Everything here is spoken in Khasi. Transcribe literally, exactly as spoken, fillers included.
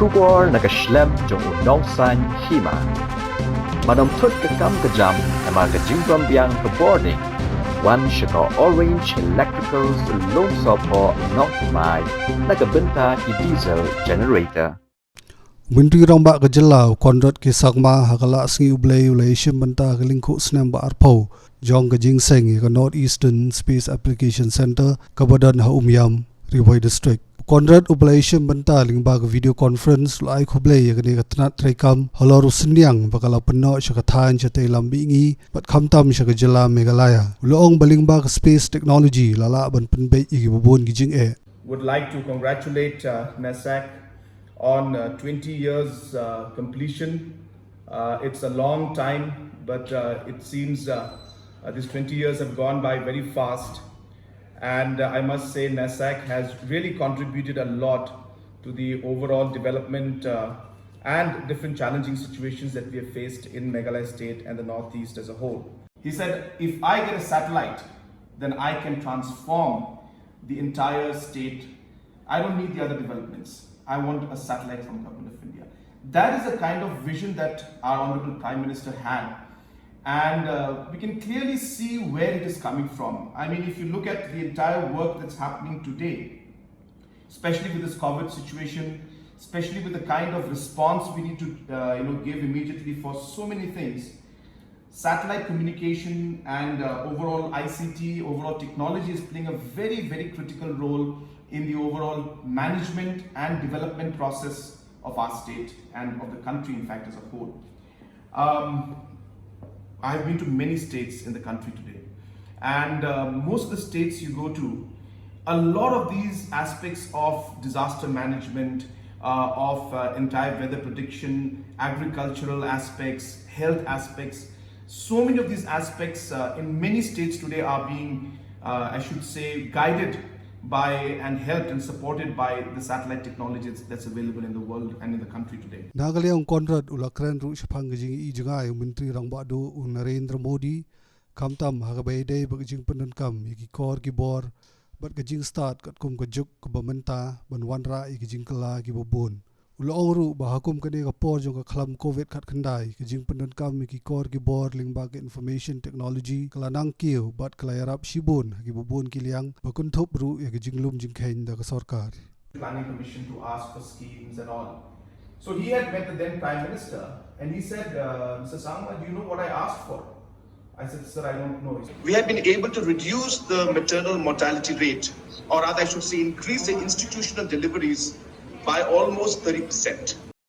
Khubor na ka shlem jong u nongsaiñ hima. Ban ym thut ka kam ka jam namar ka jingbym biang ka bording, wan sha ka Orange Electricals Lumsohphoh Nongthymmai na ka bynta ki diesel generator. Myntri Rangbah ka jylla u Conrad K Sangma ha ka la sngi U Blei u la ïashim bynta ha ka lyngkhuh snem ba arphew jong ka jingseng ïa ka North Eastern Space Application Centre kaba don ha Umiam, Ri Bhoi District. U Conrad uba la ïashim bynta lyngba ka video conference u la ai khublei ïa kane ka tnat treikam halor u synñiang ba ka la pynnoh sha ka thaiñ shatei lam mihngi bad khamtam sha ka jylla Meghalaya. U la ong ba lyngba ka space technology la lah ban pynbeit ïa kiba bun ki jingeh. Would like to congratulate uh, NESAC on uh, twenty years uh, completion. Uh, it's a long time, but uh, it seems uh, uh, these twenty years have gone by very fast. And uh, I must say, NESAC has really contributed a lot to the overall development uh, and different challenging situations that we have faced in Meghalaya State and the Northeast as a whole. He said, if I get a satellite, then I can transform the entire state. I don't need the other developments. I want a satellite from Government of India. That is the kind of vision that our Honorable Prime Minister had. And uh, we can clearly see where it is coming from. I mean, if you look at the entire work that's happening today, especially with this COVID situation, especially with the kind of response we need to uh, you know, give immediately for so many things, satellite communication and uh, overall I C T, overall technology is playing a very, very critical role in the overall management and development process of our state and of the country, in fact, as a whole. Um, I've been to many states in the country today, and uh, most of the states you go to, a lot of these aspects of disaster management, uh, of uh, entire weather prediction, agricultural aspects, health aspects, so many of these aspects uh, in many states today are being, uh, I should say, guided by and helped and supported by the satellite technology that's available in the world and in the country today. Na ka liang u Conrad u la kren ruh shaphang ka jingïohi jngai u Myntri Rangbah Duh u Narendra Modi, khamtam ha kaba ïadei bad ka jingpyndonkam ïa ki kor ki bor bad ka jingstad katkum ka juk kaba mynta ban wanrah ïa ki jingkylla kiba bun. U la ong ruh ba ha kum kane ka por jong ka khlam COVID khatkhyndai, ka jingpyndonkam ïa ki kor ki bor lyngba ka information technology ka la nang kiew bad ka la ïarap shibun ha kiba bun ki liang ba kynthup ruh ïa ka jinglum jingkheiñ da ka sorkar. Planning Commission to ask for schemes and all. So he had met the then Prime Minister and he said, uh, Mister Sangma, do you know what I asked for? I said, sir, I don't know. We have been able to reduce the maternal mortality rate, or rather, I should say, increase the institutional deliveries by almost thirty percent.